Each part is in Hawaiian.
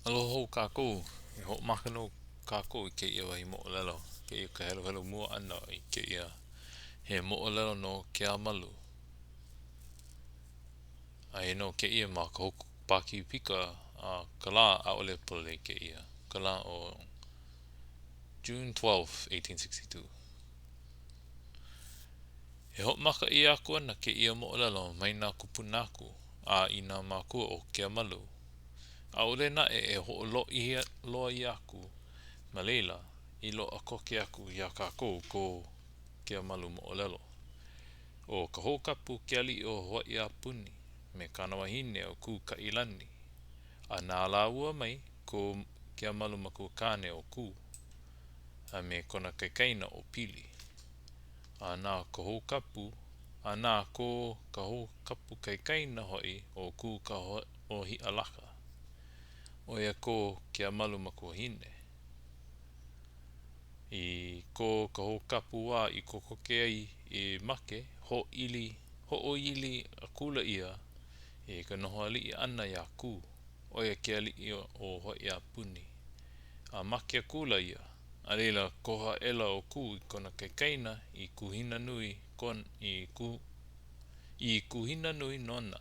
Aloha hou kākou. E hoʻomaka nō kākou i kēia wahi moʻolelo, kēia ka heluhelu mua ʻana i kēia he moʻolelo no Keamalu. Aia nō kēia ma ka Hoku Pākīpika a ka lā, ʻaʻole pololei kēia, ka lā o June 12, 1862. E hoʻomaka ʻia aku ana kēia moʻolelo mai nā kūpuna aku a i nā mākua o Keamalu. ʻAʻole naʻe e hoʻolōʻihi loa ʻia aku ma laila i loaʻa koke aku iā kākou ko Keamalu moʻolelo. ʻO Kahoukapu ke aliʻi o Hawaiʻi a puni, me kāna wahine ʻo Kūkaʻilani, a na lāua mai ko Keamalu makuakāne ʻo Kū, a me kona kaikaina ʻo Pili. A na Kahoukapu, a na ko Kahoukapu kaikaina hoʻi ʻo Kūkaʻōhiʻalaka. ʻO ia ko Keamalu makuahine. I ko Kahoukapu wā i kokoke ai e make, hōʻili, hoʻoili akula ia i ka noho aliʻi ʻana iā Kū, ʻo ia ke aliʻi o Hawaiʻi a puni. A make akula ia, a laila koho aʻela ʻo Kū i kona kaikaina i kuhina nui kon, i ku, i kuhina nui nona.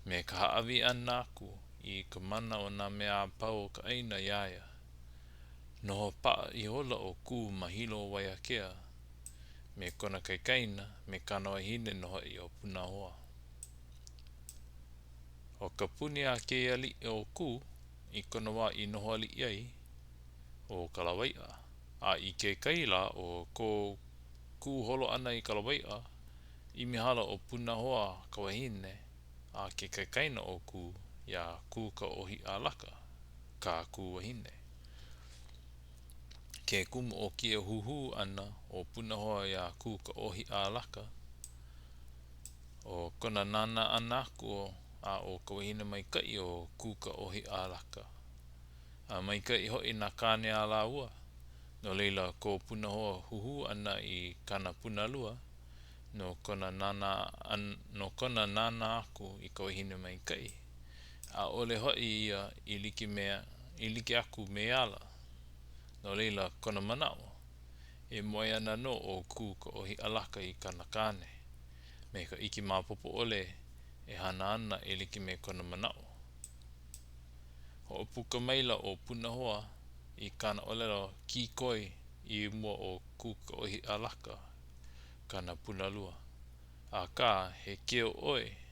Me ka hāʻawi ʻana aku i ka mana o nā mea a pau o ka ʻāina iā ia. Noho paʻa ihola ʻo Kū ma Hilo o Waiākea me kona kaikaina me kāna wahine nō hoʻi ʻo Punahoa. ʻO ka puni a ke aliʻi ʻo Kū i kona wā i noho aliʻi ai, ʻo ka lawaiʻa. A i kekahi lā o ko Kū holo ʻana i ka lawaiʻa, ʻimi hala ʻo Punahoa ka wahine a ke kaikaina o Kū iā Kūkaʻōhiʻalaka, kā Kū wahine. Ke kumu o kēia huhū ʻana o Punahoa iā Kūkaʻōhiʻalaka, ʻo kona nānā ʻana aku a ʻo ka wahine maikaʻi ʻo Kūkaʻōhiʻalaka. A maikaʻi hoʻi nā kāne a lāua. No laila ko Punahoa huhū ʻana i kāna punalua, no kona nānā no kona nānā aku i ka wahine maikaʻi, ʻaʻole hoʻi ia i like me i like aku me ia ala. No laila kona manaʻo, e moe ana nō ʻo Kūkaʻōhiʻalaka i kāna kāne, me ka ʻike maopopo ʻole e hana ana e like me kona manaʻo. Hoʻopuka maila ʻo Punahoa i kāna ʻōlelo kīkoi i mua o Kūkaʻōhiʻalaka, kāna punalua. Akā, he keu ʻoe.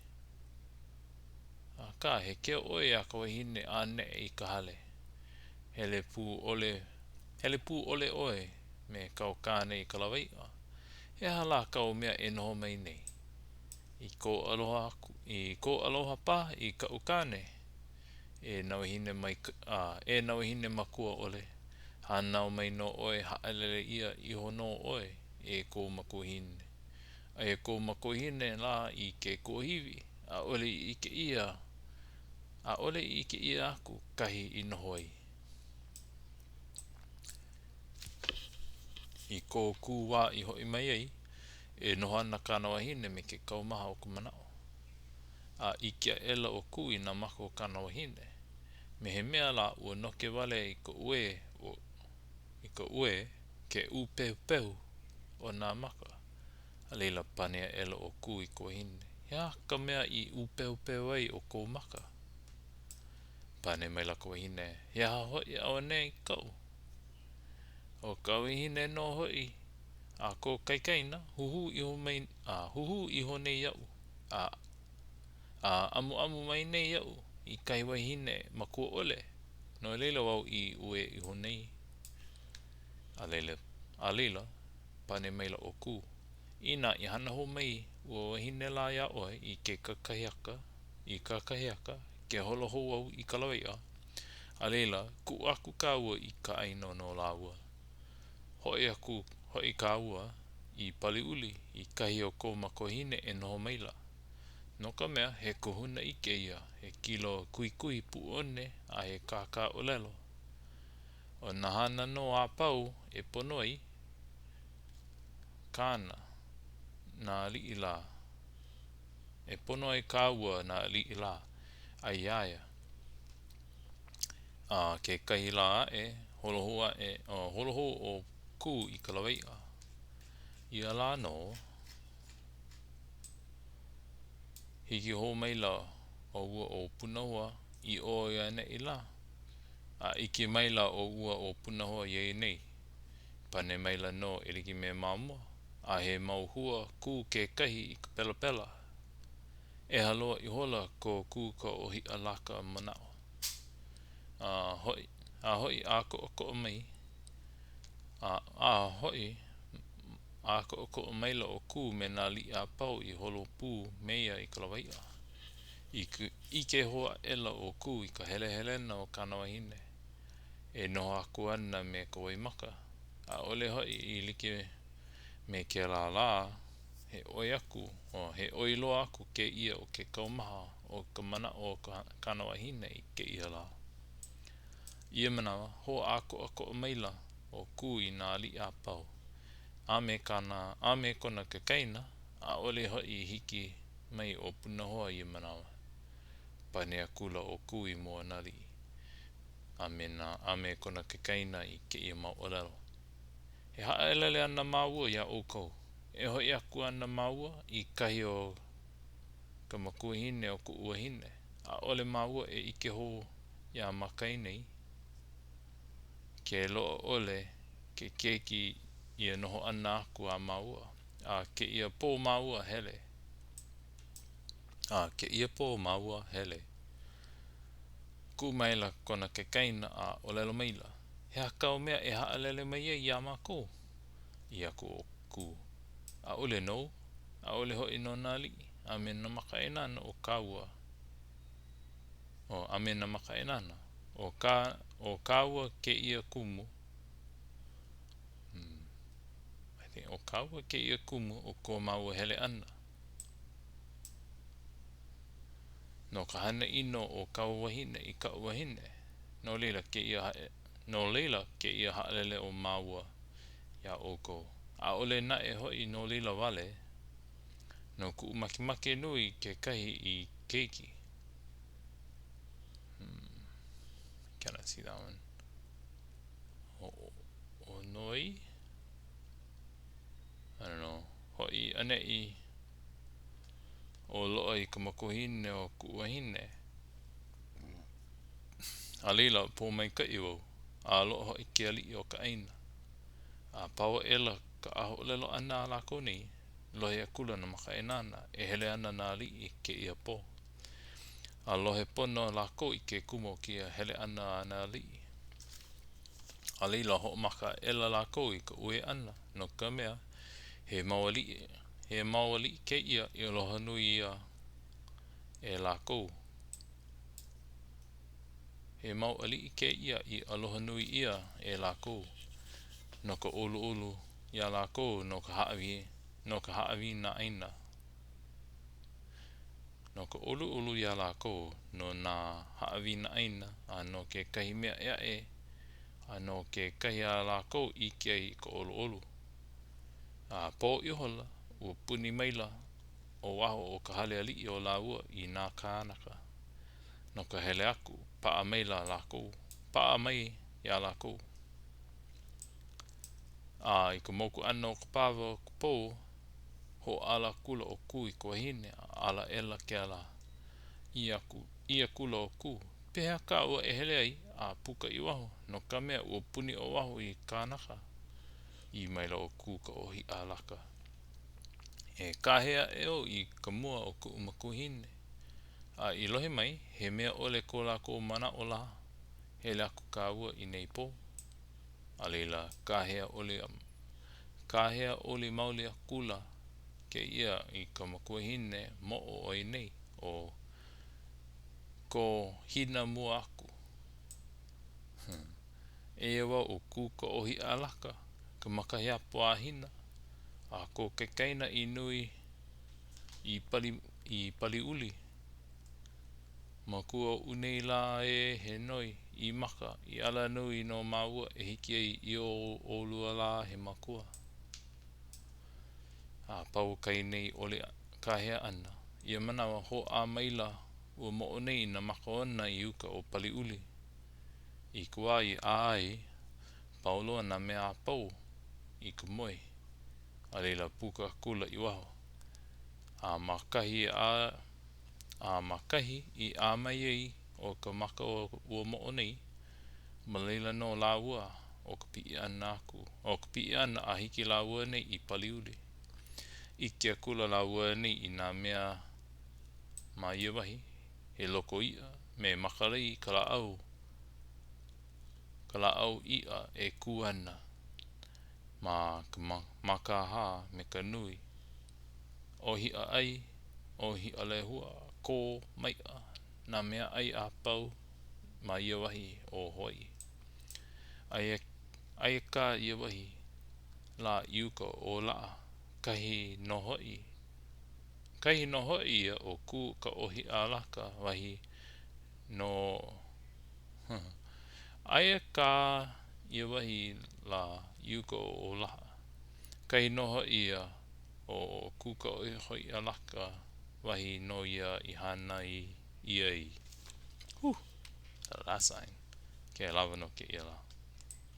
Akā, he keu ʻoe a ka wahine a neʻe i ka hale. Hele pū ʻole, hele pū ʻole ʻoe me kāu kāne i ka lawaiʻa. He aha lā kāu mea e noho mai nei? I kou aloha aku, i kou aloha paha i kaʻu kāne? E nā wahine mai, a, e nā wahine makua ʻole, hānau mai nō ʻoe haʻalele ʻia iho nō ʻoe e kou makuahine. Aia kou makuahine lā i ke kuahiwi, ʻaʻole i ʻike ʻia, ʻaʻole i ʻike ʻia aku kahi i noho ai. I ko Kū wā i hoʻi mai ai, e noho ana kāna wahine me ke kaumaha o ka manaʻo. A ʻike aʻela ʻo Kū i nā maka o kāna wahine, me he mea lā ua noke wale i ka uē, i ka uē ke ʻūpehupehu o nā maka. A laila pane aʻela ʻo Kū i ka wahine, He aha ka mea i ʻūpehupehu ai ʻo kou maka? Pane maila ka wahine, He aha hoʻi auaneʻi kaʻu? ʻO ka wahine nō hoʻi a kou kaikaina, huhū iho mai, a huhū iho nei iaʻu, a, a amuamu mai nei iaʻu i kahi wahine makua ʻole, no laila wau i uē iho nei. A laila, a laila, pane maila ʻo Kū, Inā i hana hou mai ua wahine lā iā ʻoe i ke kakahiaka, i kakahiaka, ke holo hou au i ka lawaiʻa, a laila, kuʻu aku kāua i ka ʻāina no lāua. Hoʻi aku hoʻi kāua i Paliuli i kahi o kou makuahine e noho maila. No ka mea, he kahuna ʻike ia, he kilo kuhikuhi puʻuone a he kākāʻōlelo. ʻO nā hana nō a pau e pono ai kāna, nā aliʻi lā. E pono ai kāua nā aliʻi lā, a iā ia. A kekahi lā aʻe, holo hou aʻe, holo hou ʻo Kū i ka lawaiʻa. Ia lā nō, hiki hou maila ʻo ua ʻo Punahoa i ʻō i ʻaneʻi lā. A ʻike maila ʻo ua ʻo Punahoa iā ia nei, pane maila nō e like me ma mua, a he mau hua kū kekahi i ka pelapela. ʻEha loa ihola ko Kūkaʻōhiʻalaka manaʻo. A hoʻi, a hoʻi ʻākoʻakoʻa mai, a, a hoʻi ʻākoʻakoʻa maila ʻo Kū me nā aliʻi a pau i holo pū me ia i ka lawaiʻa. I ʻike hou aʻela ʻo Kū i ka helehelena o kāna wahine e noho aku ana me ka waimaka, ʻaʻole hoʻi i like me kēlā lā, he ʻoi aku, he ʻoi loa aku kēia o ke kaumaha o ka manaʻo o kāna wahine i kēia lā. I ia manawa, hoʻākoakoa maila ʻo Kū i nā aliʻi a pau, a me kāna, a me kona kaikaina, ʻaʻole hoʻi i hiki mai ʻo Punahoa i ia manawa. Pane akula ʻo Kū i mua o nā aliʻi, a me nā, a me kona kaikaina i kēia mau ʻōlelo. E haʻalele ana māua iā ʻoukou. E hoʻi aku ana māua i kahi o ka makuahine o kuʻu wahine. ʻAʻole māua e ʻike hou iā Makai nei. Ke loaʻa ʻole ke keiki ia noho ʻana aku a māua. A kēia pō māua hele. A kēia pō māua hele. Kū maila kona kaikaina a ʻōlelo maila, He aha kāu mea e haʻalele mai ai iā mākou? ʻĪ aku ʻo Kū, ʻAʻole nou, ʻaʻole hoʻi no nā aliʻi, a me nā makaʻāinana o kāua, a me nā makaʻāinana, ʻo kā, ʻo kāua kēia kumu, hmm, I think, ʻo kāua kēia kumu o ko māua hele ʻana. No ka hana ʻino o kāu wahine i kaʻu wahine, no laila kēia, no laila kēia haʻalele o māua iā ʻoukou. ʻAʻole naʻe hoʻi no laila wale, no kuʻu makemake nui kekahi i keiki. Hmm. Cannot see that one. ʻO noi? I don't know. Hoʻi ʻaneʻi o loaʻa i ka makuahine o kuʻu wahine. A laila, pōmaikaʻi wau, a loaʻa hoʻi ke aliʻi o ka ʻāina. A pau aʻela ka ʻahaʻōlelo ʻana a lākou nei, lohe akula nā makaʻāinana e hele ana nā aliʻi kēia pō. A lohe pono lākou i ke kumu o kēia hele ʻana a nā aliʻi. A laila, hoʻomaka aʻela lākou i ka uē ʻana, no ka mea, he mau aliʻi, he mau aliʻi kēia i aloha nui ʻia e lākou. He mau aliʻi kēia i aloha nui ʻia e lākou no ka ʻoluʻolu iā lākou no ka haʻawi no ka haʻawina ʻāina. No ka ʻoluʻolu iā lākou no nā haʻawina ʻāina a no kekahi mea ʻē aʻe a no kekahi a lākou i ʻike ai i ka ʻoluʻolu. A pō ihola, ua puni maila ʻo waho o ka hale aliʻi o lāua i nā kānaka. No ka hele aku, paʻa maila lākou, paʻa mai iā lākou. A i ka moku ʻana o ka pawa o ka pō, hoʻāla akula ʻo Kū i ka wahine, a ala aʻela kēlā. ʻĪ aku, ʻī akula ʻo Kū, Pehea kāua e hele ai a puka i waho, no ka mea, ua puni ʻo waho i kānaka? ʻĪ maila ʻo Kūkaʻōhiʻalaka, E kāhea aʻe au i ka mua o kuʻu makuahine. A i lohe mai, he mea ʻole ko lākou manaʻo lā, hele aku kāua i nei pō. A laila, kāhea ʻole, kāhea ʻole maoli akula kēia i ka makuahine moʻo o ia nei, ʻo ko Hina mua aku. Eia wau ʻo Kūkaʻōhiʻalaka, ka makahiapo a Hina, a kō kaikaina i nui i pali i Paliuli. Makua oʻu nei lā ē he noi i maka i alanui no māua e hiki ai i o ʻolua lā he makua. A pau kā ia nei ʻoli kāhea ʻana, ia manawa hoʻā maila ua moʻo nei i nā maka ona i uka o Paliuli. I ka wā i ʻā ai, pau loa nā mea a pau i ka moe, a laila puka akula i waho. A ma kahi a a ma kahi i ʻā mai ai ʻo ka maka o ua moʻo nei, ma laila nō lāua o ka piʻi ʻana aku, o ka piʻi ʻana a hiki lāua nei i Paliuli. ʻIke akula lāua nei i nā mea ma ia wahi, he loko iʻa me Makalei ka lāʻau, ka lāʻau iʻa e kū ana ma ka mākāhā me ka nui. ʻŌhiʻa ʻai, ʻōhiʻa lehua, kō, maiʻa, nā mea ʻai a pau ma ia wahi o Hawaiʻi. Aia, aia kā ia wahi lā i uka o Laʻa, kahi nō hoʻi, kahi nō hoʻi ia o Kū-ka-ʻōhiʻa-alaka, wahi nō Aia kā ia wahi lā i uka o Laʻa, kahi nō hoʻi ia o Kū-ka-ʻōhiʻa-alaka, wahi nō ia i hānai ʻia ai. Whew! Last sign. Okay, lawa no kēia lā.